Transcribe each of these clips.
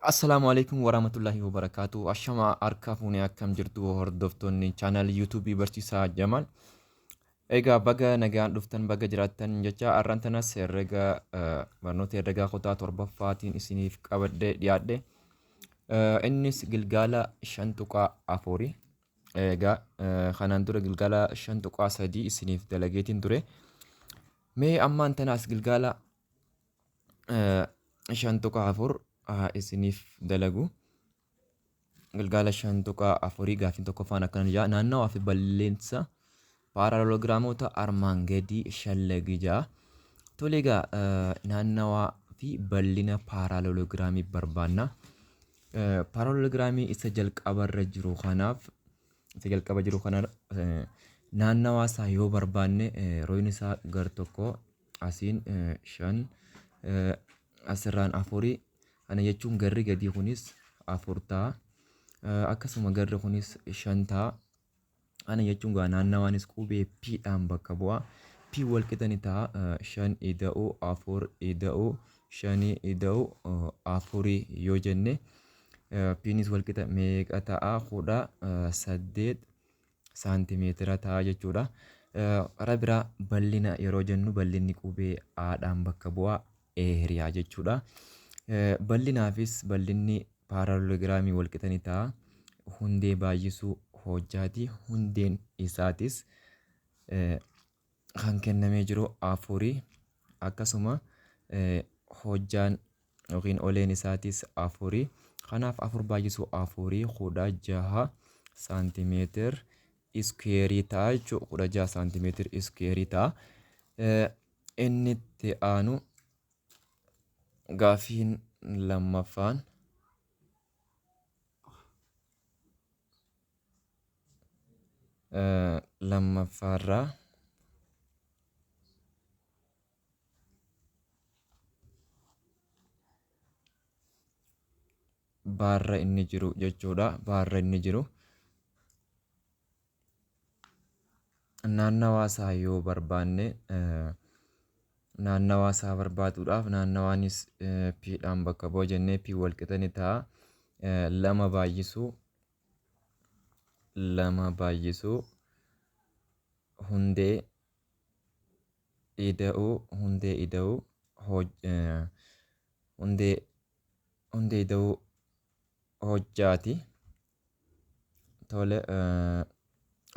Assalaamu alaikum warahmatullahi wabarakaatu. Ashama harka fuunee, akkam jirtu hordoftoonni chaanal yuutuubii Barsiisaa Jamaal? Egaa baga nagaan dhuftan, baga jiraattan jecha, har'aan tanas herrega, barnoota herregaa kutaa torbaffaatiin isiniif qabadhee dhiyaadhe. Innis gilgaala 5.4. Egaa kanaan dura gilgaala 5.3 isiniif dalageetiin ture. Mee ammaan tanaas gilgaala 5.4 isiniif dalagu. Gilgaala 5.4 gaaffiin tokkoffaan akkana jedha. Naannawaa fi bal'insa paaraalogiraamota armaan gadii shallagi jedha. Tole, egaa naannawaa fi bal'ina paaraalogiraamii barbaanna. Paaraalogiraamii isa jalqabarra jiru kanaaf, isa jalqaba jiru kana naannawaa isaa yoo barbaanne, rooyni isaa gar tokko asiin shan, asirraan afurii, kana jechuun garri gadii kunis afur ta'a. Akkasuma garri kunis shan ta'a. Kana jechuun gaa naannawaanis qubee P dhaan bakka bu'a. P wal qixa ni ta'a shan ida'uu afur ida'uu shanii ida'uu afurii yoo jenne, P'nis wal qixa meeqa ta'a? 18 saantimeetira ta'a jechuudha. Karaa biraa bal'ina yeroo jennu, bal'inni qubee A'dhaan bakka bu'a, area jechuudha. Bal'inaafis bal'inni paaraalogiraamii wal qixa ni ta'a. Hundee baay'isuu hojjaati. Hundeen isaatis kan kennamee jiru afurii, akkasuma hojjaan yookiin oleen isaatis afurii. Kanaaf afur baay'isuu afurii 16 saantimeetir iskuweerii ta'a jechuudha. 16 saantimeetir iskuweerii ta'a. Inni itti aanu gaaffiin lammaffaan lammaffaarraa baarra inni jiru jechuudha. Baarra inni jiru naannawaa isaa yoo barbaanne, naannawaa isaa barbaaduudhaaf naannawaanis P dhaan bakka bu'a jennee, P wal qixa ni ta'a. Lama baay'isuu lama baay'isuu hundee ida'uu hundee ida'uu hundee hundee ida'uu hojjaati. Tole,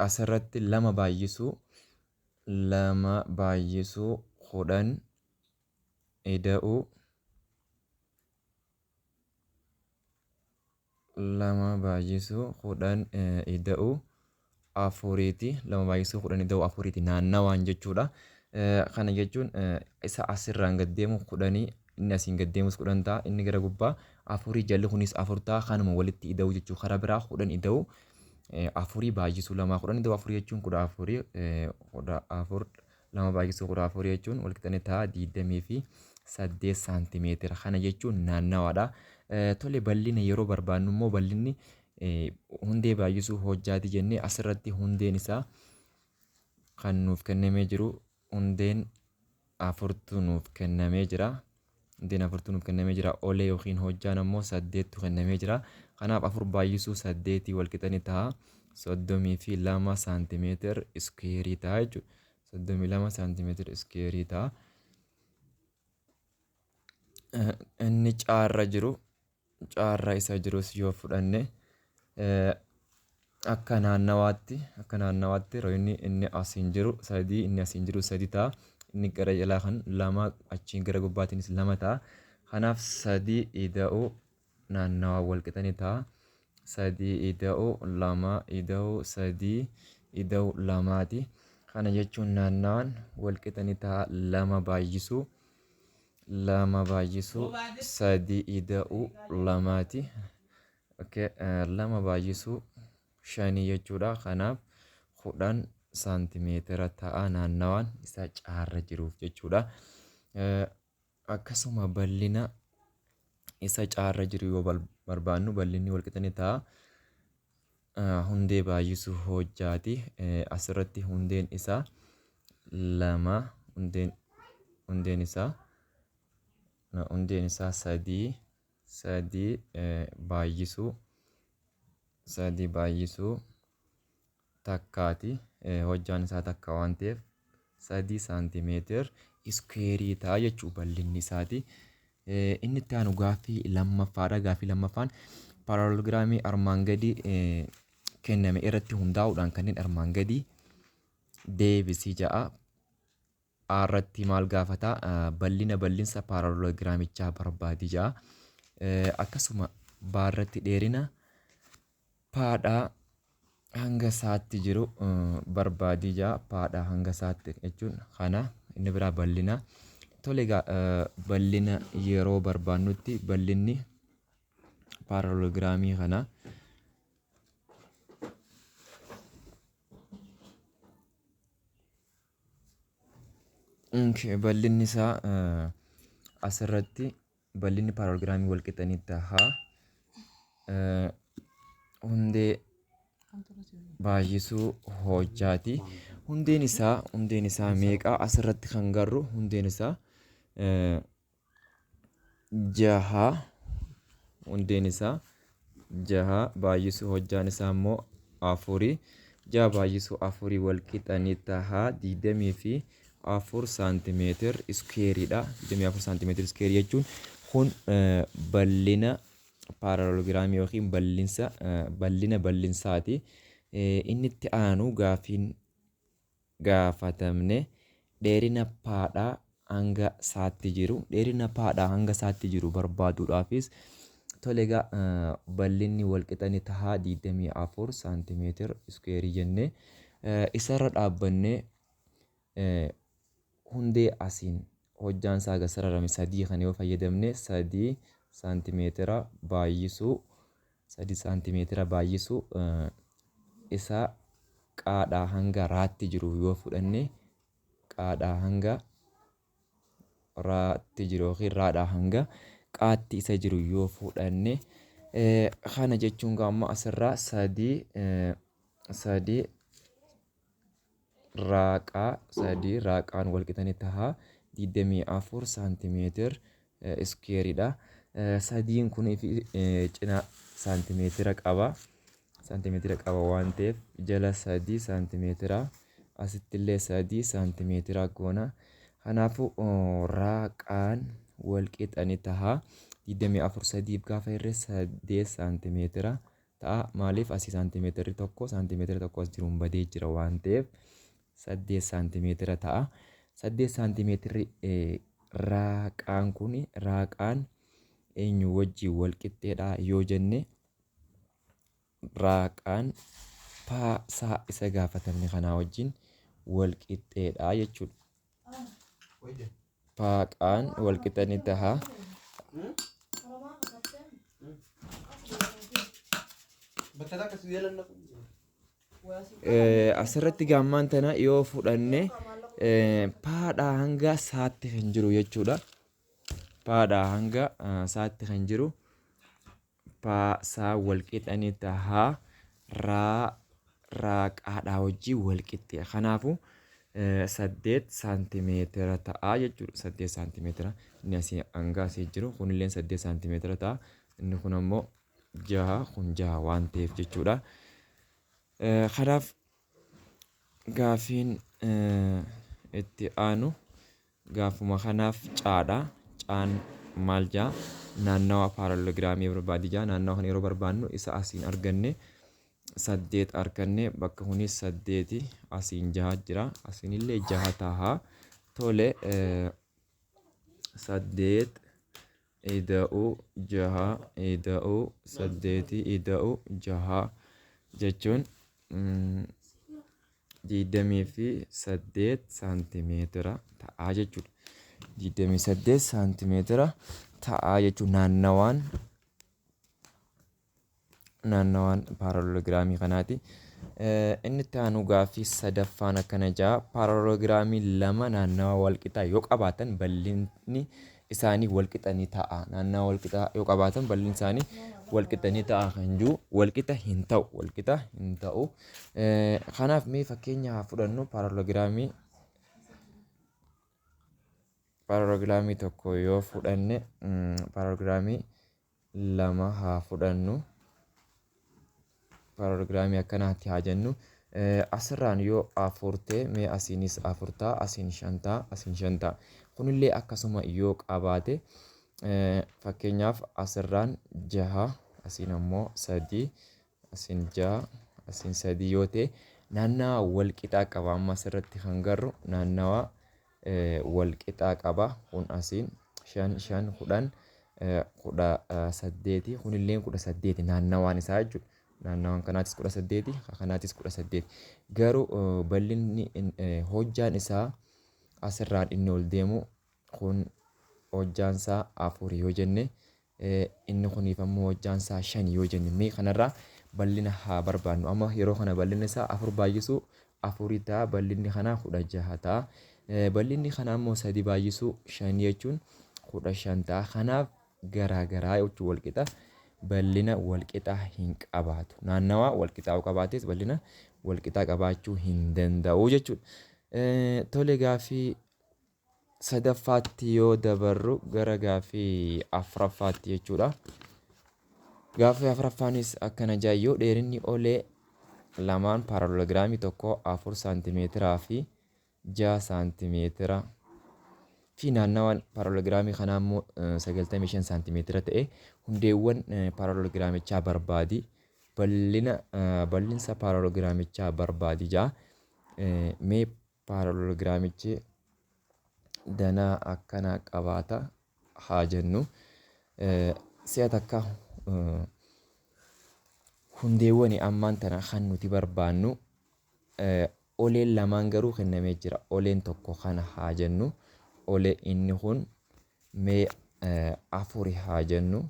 asirratti lama baay'isuu lama baay'isuu 10 ida'uu lama baay'isuu 10 ida'uu afuriiti. Lama baay'isuu 10 ida'uu afuriiti naannawaan jechuudha. Kana jechuun isa asirraan gad deemu 10, inni asiin gad deemus 10 ta'a, inni gara gubbaa afurii, jalli kunis afur ta'a, kanuma walitti ida'uu jechuudha. Karaa biraa 10 ida'uu afurii baay'isuu lamaa, 10 ida'uu afurii jechuun 14, 14, lama baay'isuu 14 jechuun walqixa ni ta'a 28 saantimeetira. Kana jechuun naannawaadha. Tole, bal'ina yeroo barbaannu immoo bal'inni hundee baay'isuu hojjaati jennee, asirratti hundeen isaa kan nuuf kennamee jiru hundeen afurtu nuuf kennamee jira. Hundeen afurtu nuuf kennamee jira. Olee yookiin hojjaan ammoo saddeettu kennamee jira. Kanaaf afur baay'isuu saddeetii walqixa ni ta'a 32 saantimeetir iskuweerii ta'a jechuudha. 32 saantimeetir iskuweerii ta'a. Inni caarra jiru, caarra isa jirus yoo fudhanne, akka naannawaatti royni inni asiin jiru sadii, inni asiin jiru sadi ta'a. Inni gara jalaa kan lama, achiin gara gubbaatiinis lama ta'a. Kanaaf sadii ida'uu naannawaa wal qixa ni ta'a. Sadii ida'uu lama ida'uu sadii ida'uu lamaati. Kana jechuun naannawaan wal qixa ni ta'a lama baay'isuu lama baay'isuu sadii ida'uu lamaati. Okay, lama baay'isuu shanii jechuudha. Kanaaf 10 saantimeetira ta'a naannawaan isa caarra jiruuf jechuudha. Akkasuma bal'ina isa caarra jiru yoo barbaannu, bal'inni wal qixa ni ta'a. Hundee baay'isuu hojjaati. Asirratti hundeen isaa lama, hundeen isaa sadii, Sadii baay'isuu sadii baay'isuu takkaati. Hojjaan isaa takka waan ta'eef 3 saantimeetir iskuweerii ta'a jechuu bal'inni isaati. Inni itti aanu gaaffii lammaffaadha. Gaaffii lammaffaan paaraalogiraamii armaan gadii kenname irratti hundaa'uudhaan kanneen armaan gadii deebisii ja'a. A irratti maal gaafata? Bal'ina bal'insa paaraalogiraamichaa barbaadi ja'a. Akkasuma B irratti dheerina paadhaa hanga saatti jiru barbaadi ja'a. Paadhaa hanga saatti jechuun kana, inni biraa bal'ina. Tole egaa, bal'ina yeroo barbaannutti bal'inni paaraalogiraamii kana bal'inni isaa asirratti bal'inni paaraalogiraamii wal qixanii ta'a. Hundee baay'isuu hojjaati. Hundeen isaa meeqa? Asirratti kan garru hundeen isaa jaha. Hundeen isaa jaha baay'isuu hojjaan isaa immoo afuri. 6 baay'isuu afurii wal qixanii ta'a 24 saantimeetir iskuweeriidha. 24 saantimeetir iskuweerii jechuun kun bal'ina paaraalogiraamii yookiin bal'insa bal'ina bal'insaati. Inni itti aanu gaaffiin gaafatamne dheerina paadhaa hanga saatti jiru, dheerina paadhaa hanga saatti jiru barbaaduudhaafis, tole egaa, bal'inni wal qixanii tahaa 24 saantimeetir iskuweerii jennee isarra dhaabbannee hundee asiin hojjaan isaa gad sararame sadii kana yoo fayyadamne, 3 saantimeetira baay'isuu 3 saantimeetira baay'isuu isa qaadhaa hanga raatti jiru yoo fudhanne, qaadhaa hanga raatti jiru yookiin raadhaa hanga qaatti isa jiru yoo fudhanne, kana jechuun gaamma asirraa sadii sadii raaqaa sadii raaqaan wal qixanii tahaa 24 saantimeetir iskuweeriidha. Sadiin kun cina saantimeetira qaba. Saantimeetira qaba waan ta'eef jala 3 saantimeetira, asitti illee 3 saantimeetira goona. Kanaafuu raaqaan wal qixanii tahaa 24 sadiif gaafa hirree 8 saantimeetira ta'a. Maaliif? Asii saantimeetirri tokko saantimeetira tokko as jiruun badee jira waan ta'eef 8 saantimeetira ta'a. 8 saantimeetirri raaqaan kun raaqaan eenyu wajjin wal qixxeedha yoo jenne, raaqaan paasaa isa gaafatamne kanaa wajjin wal qixxeedha jechuudha. Paaqaan wal qixanii taha. Asirratti gaammaan tana yoo fudhanne paadhaa hanga saatti kan jiru jechuudha. Paadhaa hanga saatti kan jiru paasaa wal qixanii tahaa raa raaqaadhaa wajjin wal qixxee. Kanaafuu 8 saantimeetira ta'a jechuudha. 8 saantimeetira inni asii hanga asii jiru kunillee 8 saantimeetira ta'a. Inni kun ammoo jaha, kun jaha waan ta'eef jechuudha. Kanaaf gaafiin itti aanu gaafuma kanaaf caadha. Caan maal jaa? Naannawa paaraalogiraamii barbaadi jaa. Naannawa kana yeroo barbaannu isa asiin arganne 8 arganne, bakka kunis 8, asiin jaha jira, asiinillee jaha taha. Tole, 8 ida'uu jaha ida'uu 8 ida'uu jaha jechuun 28 saantimeetira ta'aa jechuudha. 28 saantimeetira ta'aa jechuun naannawaan paaraalogiraamii kanaati. Inni itti aanu gaaffii sadaffaan akkana ja'a. Paaraalogiraamii lama naannawa walqixaa yoo qabaatan bal'inni isaanii walqixa ni ta'a. Naannawa walqixaa yoo qabaatan bal'inni isaanii walqixa ni ta'a kan jiru walqixa hin ta'u. Walqixa hin ta'u. Kanaaf mee fakkeenya haa fudhannu. Paaraalogiraamii tokko yoo fudhanne, paaraalogiraamii lama haa fudhannu. Paaraloogiraamii akkanaatti haa jennu. Asirraan yoo afur ta'e mee asiinis afur ta'a, asiin shan ta'a, asiin shan ta'a. Kunillee akkasuma yoo qabaate fakkeenyaaf asirraan jaha, asiin ammoo sadii, asiin jaha, asiin sadii yoo ta'e naannawa wal qixaa qaba. Amma asirratti kan garru naannawa wal qixaa qaba. Kun asiin 5 5 10 18, kunillee 18 naannawaan isaa jechuudha. Naannawaan kanaatis 18, kanaatis 18. Garuu bal'inni hojjaan isaa asirraan inni ol deemu kun hojjaan isaa 4 yoo jenne, inni kuniif ammoo hojjaan isaa 5 yoo jenne, mee kanarraa bal'ina haa barbaannu. Amma yeroo kana bal'inni isaa 4 baay'isuu 4 ta'a, bal'inni kanaa 16 ta'a. Bal'inni kanaa immoo 3 baay'isuu 5 jechuun 15 ta'a. Kanaaf garaagaraa jechuun walqixa bal'ina walqixa hin qabaatu. Naannawaa walqixaa yoo qabaates bal'ina walqixaa qabaachuu hin danda'u jechuudha. Tole, gaaffii sadaffaatti yoo dabarru gara gaaffii afuraffaatti jechuudha. Gaaffii afuraffaanis akkana jaa: yoo dheerinni olee lamaan paaraloogiraamii tokko 4 saantimeetiraa fi 6 saantimeetira fi naannawaan paaraloogiraamii kanaa immoo 95 saantimeetira ta'e, hundeewwan paaraloogiraamichaa barbaadi. Bal'ina bal'insa paaraloogiraamichaa barbaadi jaa. Mee paaraloogiraamichi danaa akkanaa qabaata haa jennu. Si'a takka hundeewwan ammaan tana kan nuti barbaannu, oleen lamaan garuu kennamee jira. Oleen tokko kana haa jennu. Olee inni kun mee afuri haa jennu.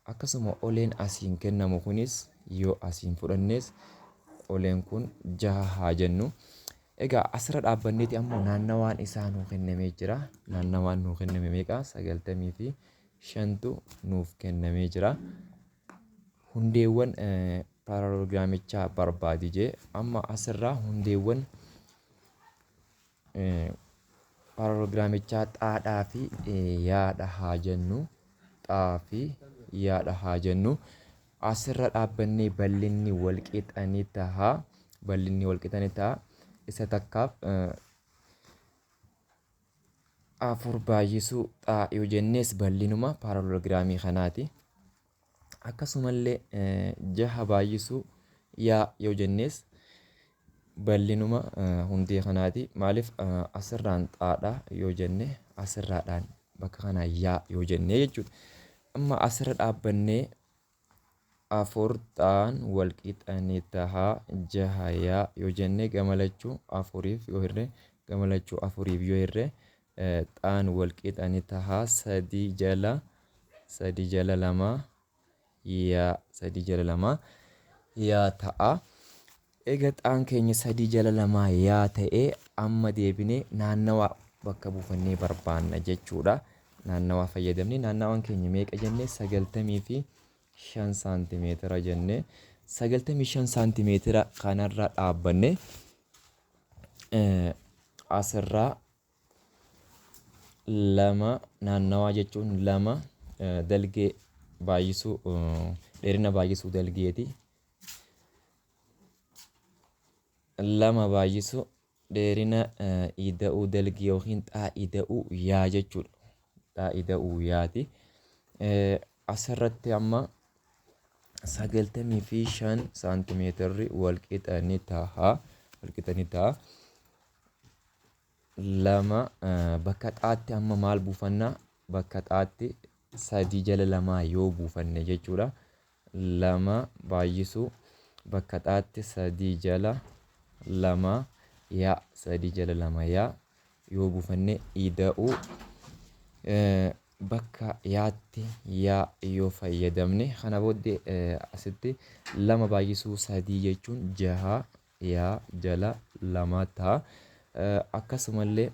Akkasuma oleen asiin kennamu kunis yoo asiin fudhannes oleen kun jaha haa jennu. Egaa asirra dhaabbanneeti ammoo naannawaan isaa nuu kennamee jira. Naannawaan nuu kenname meeqa? 95tu nuuf kennamee jira. Hundeewwan paaraloogiraamichaa barbaadi jee. Amma asirraa hundeewwan paaraloogiraamichaa xaadhaa fi yaadha haa jennu. Xaa fi yaadha haa jennu. Asirra dhaabbannee bal'inni walqixa ni ta'a. Bal'inni walqixa ni ta'a. Isa takkaaf 4 baay'isuu xaa yoo jennes bal'inuma paaraloogiraamii kanaati. Akkasumallee jaha baay'isuu yaa yoo jennes bal'inuma hundee kanaati. Maaliif, asirraan xaadha yoo jenne, asirraadhaan bakka kanaa yaa yoo jenne jechuudha. Amma asirra dhaabbannee 4 xaan walqixa ni taha jaha yaa yoo jenne, gama lachuu afuriif yoo hirre, gama lachuu afuriif yoo hirre, xaan walqixa ni taha 3 jala 2 yaa, 3 jala 2 yaa ta'a. Egaa xaan keenya 3 jala 2 yaa ta'ee, amma deebinee naannawa bakka buufannee barbaanna jechuudha. Naannawaa fayyadamnee naannawaan keenya meeqa jennee? 95 saantimeetira jennee, 95 saantimeetira kanarra dhaabbanne asirraa 2 naannawaa jechuun 2 dalgee baay'isuu dheerina baay'isuu dalgeeti. 2 baay'isuu dheerina ida'uu dalgee yookiin xaa ida'uu yaa jechuudha. Xaa ida'uu yaati. Asirratti amma 95 saantimeetirri walqixa ni ta'a. Walqixa ni ta'a. 2 bakka xaatti amma maal buufannaa? Bakka xaatti 3 jala 2 yoo buufanne jechuudha. 2 baay'isuu bakka xaatti 3 jala 2 yaa, 3 jala 2 yaa yoo buufanne, ida'uu bakka yaatti yaa yoo fayyadamne, kana booddee asitti 2 baay'isuu 3 jechuun 6 yaa jala 2 ta'a. Akkasumallee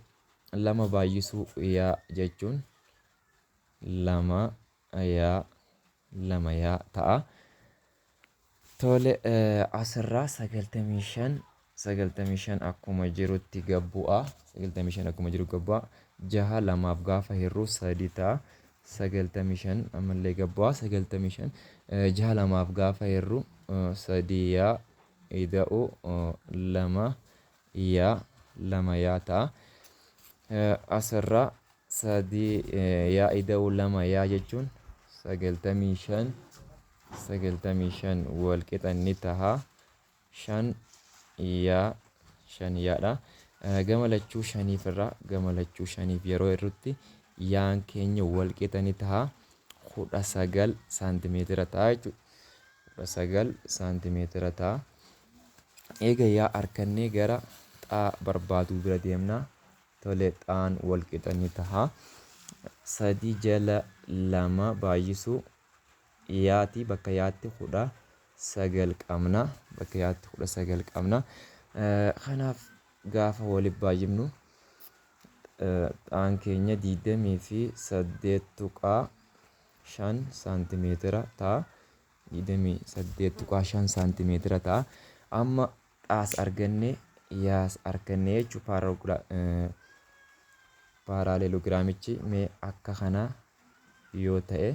2 baay'isuu yaa jechuun 2 yaa, 2 yaa ta'a. Tole, asirraa 95, 95 akkuma jirutti gabbu'a. 95 akkuma jiru gabbu'a. Jaha lamaaf gaafa hir'uu sadi ta'a. 95 ammallee gabbu'aa 95 jaha lamaaf gaafa hirru 3 yaa ida'u 2 yaa 2 yaa ta'a. Asirraa 3 yaa ida'u 2 yaa jechuun 95 95 wal qixa ni taha 5 yaa 5 yaadha. Gama lachuu shaniif irraa gama lachuu shaniif yeroo hirrutti yaan keenya wal qixa ni taha 19 saantimeetira ta'a jechuudha. 19 saantimeetira ta'a. Eega yaa harkannee gara xaa barbaaduu bira deemna. Tole, xaan wal qixa ni taha 3 jala 2 baay'isuu yaati, bakka yaatti 19 qabna. Bakka yaatti 19 qabna. Kanaaf gaafa waliif baay'ifnu xaan keenya 28.5 saantimeetira ta'a. 28.5 saantimeetira ta'a. Amma xaas arganne, yaas arganne jechuudha. Paaraaleloogiraamichi mee akka kana yoo ta'e,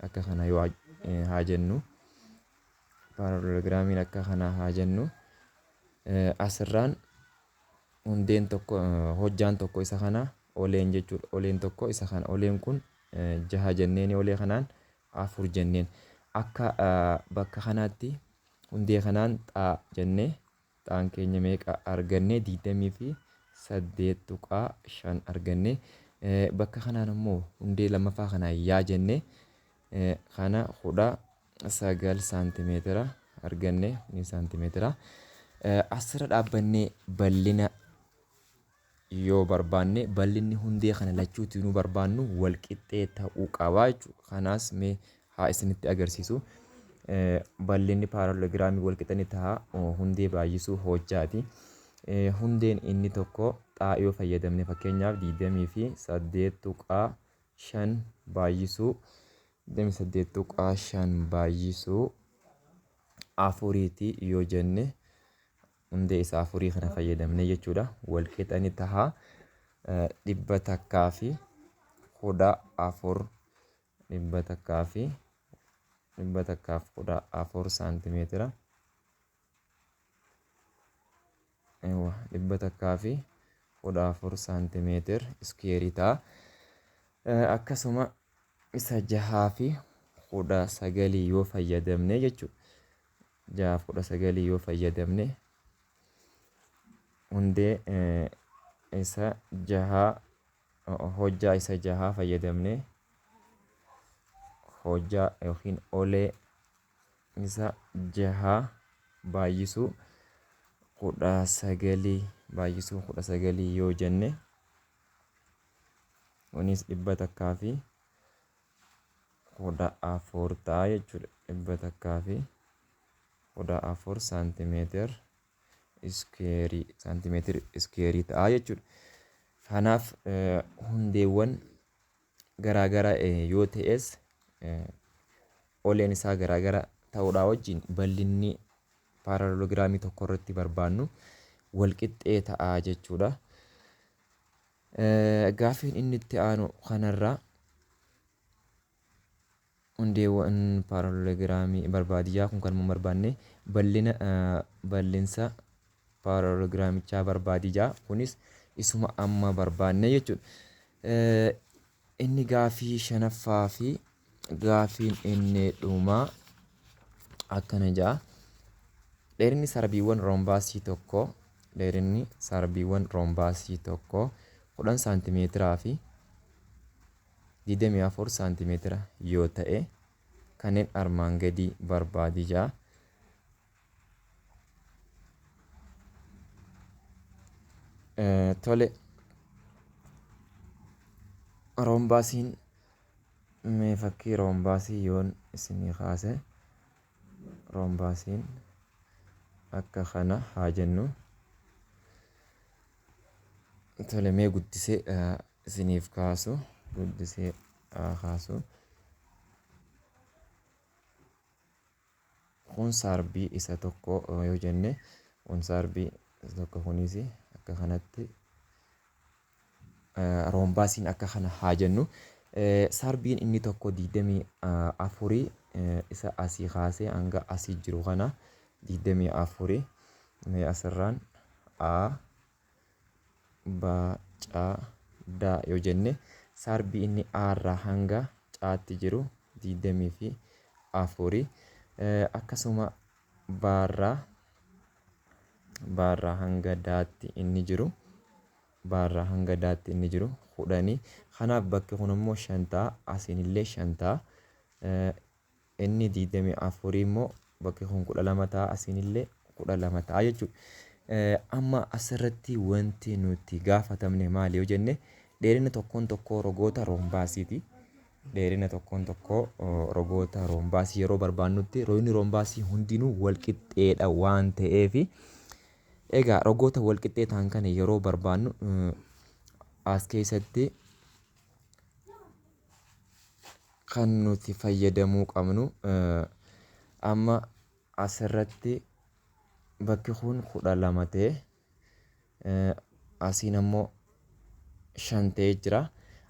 akka kana yoo haa jennu, paaraaleloogiraamiin akka kana haa jennu, asirraan hundeen tokko, hojjaan tokko isa kana oleen jechuudha. Oleen tokko isa kana, oleen kun jaha jenneeni, olee kanaan 4 jenneen. Akka bakka kanaatti hundee kanaan xaa jennee xaan keenya meeqa arganne? 28.5 arganne. Bakka kanaan immoo hundee lammaffaa kanaan yaa jenne, kana 19 saantimeetira arganne ni saantimeetira. Asirra dhaabbannee bal'ina yoo barbaanne, bal'inni hundee kana lachuutti nu barbaannu wal qixxee ta'uu qaba jechuudha. Kanaas mee haa isinitti agarsiisu. Bal'inni paaraaleloogiraamii wal qixa ni ta'a hundee baay'isuu hojjaati. Hundeen inni tokko xaa yoo fayyadamne, fakkeenyaaf 28.5 baay'isuu 28.5 baay'isuu afuriiti yoo jenne, hundee isa afurii kana fayyadamne jechuudha. Wal qixa ni taha 114, 114 saantimeetira. 114 saantimeetir iskuweerii ta'a. Akkasuma isa jahaa fi 19 yoo fayyadamne jechuudha. Jahaaf 19 yoo fayyadamne, hundee isa jahaa, hojjaa isa jahaa fayyadamne, hojjaa yookiin olee isa jahaa baay'isuu 19 baay'isuu 19 yoo jenne, kunis 114 ta'a jechuudha. 114 saantimeetir iskuweerii, saantimeetir iskuweerii ta'a jechuudha. Kanaaf hundeewwan garaagara yoo ta'es, oleen isaa garaagara ta'uudhaa wajjin bal'inni paaraaleloogiraamii tokko irratti barbaannu wal qixxee ta'a jechuudha. Gaaffiin inni itti aanu kanarraa hundeewwan paaraaleloogiraamii barbaadiyyaa kun kan barbaanne bal'ina bal'insa paaraaleloogiraamichaa barbaadiyyaa, kunis isuma amma barbaanne jechuudha. Inni gaaffii shanaffaa fi gaaffiin inni dhumaa akkana jedha. Dheerinni sarbiiwwan roombaasii tokko, dheerinni sarbiiwwan roombaasii tokko 10 saantimeetiraa fi 24 saantimeetira yoo ta'e, kanneen armaan gadii barbaadi jedha. Tole, roombaasiin mee fakkii roombaasii yoon isinii kaase, roombaasiin akka kana haa jennu. Tole, mee guddisee isiniif kaasu, guddisee haa kaasu. Kun saarbii isa tokko yoo jenne, kun saarbii isa tokko, kunis akka kanatti roombaasiin akka kana haa jennu. Sarbiin inni tokko 24, isa asii kaasee hanga asii jiru kana 24. Mee asirraan A, B, C, D yoo jenne, sarbii inni A irraa hanga C'tti jiru 24. Akkasuma B irraa hanga D'tti inni jiru, B irraa hanga D'tti inni jiru 10. Kanaaf bakki kun immoo 5 ta'a, asiin illee 5 ta'a. Inni 24 immoo bakki kun 12 ta'a, asiin illee 12 ta'a jechuudha. Amma asirratti wanti nuti gaafatamne maali yoo jenne, dheerina tokkoon tokkoo rogoota roombaasiiti. Dheerina tokkoon tokkoo rogoota roombaasii yeroo barbaannutti, rogni roombaasii hundinuu walqixxeedha waan ta'eef, egaa rogoota walqixxee ta'an kana yeroo barbaannu as keessatti kan nuti fayyadamuu qabnu, amma asirratti bakki kun 12 ta'e, asiin ammoo 5 ta'ee jira.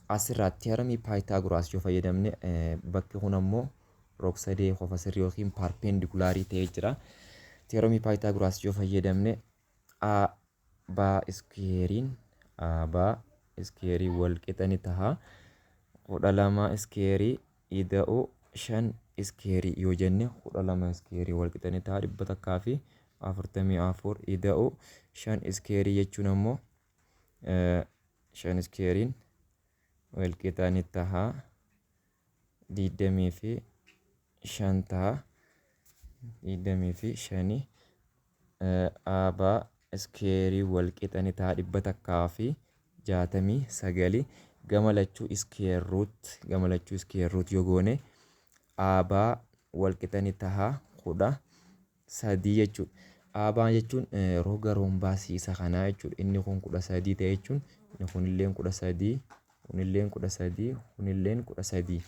Asirraa theorem Pythagoras yoo fayyadamne, bakki kun ammoo rog-sadee qofa sirrii yookiin perpendicular ta'ee jira. Theorem Pythagoras yoo fayyadamne, A B squareiin, A B square wal qixa ni ta'a. 12 square ida'u 5 square yoo jenne, 12 square wal qixa ni ta'a 144 ida'u 5 square jechuun ammoo 5 squareiin wal qixa ni ta'a 25 ta'a. 25 A B square wal qixa ni ta'a 169. Gama lachuu square root, gama lachuu square root yoo goone, A B wal qixa ni ta'a 13 jechuudha. A B jechuun roga roombaasii isa kanaa jechuudha. Inni kun 13 ta'e jechuun inni kunilleen 13, kunilleen 13, kunilleen 13.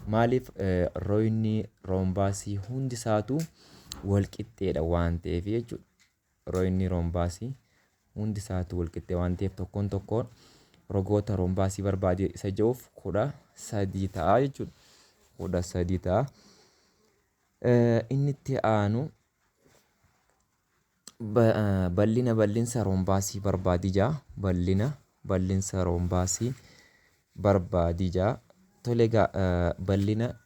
Maaliif? Rogni roombaasii hundi isaatu wal qixxeedha waan ta'eef jechuudha. Rogni roombaasii hundi isaatu wal qixxee waan ta'eef, tokkoon tokkoon rogoota roombaasii barbaade isa jiruuf 13 ta'a jechuudha. 13 ta'a. Inni itti aanu bal'ina bal'insa roombaasii barbaadi jaa. Bal'ina bal'insa roombaasii barbaadi jaa. Tole egaa, bal'ina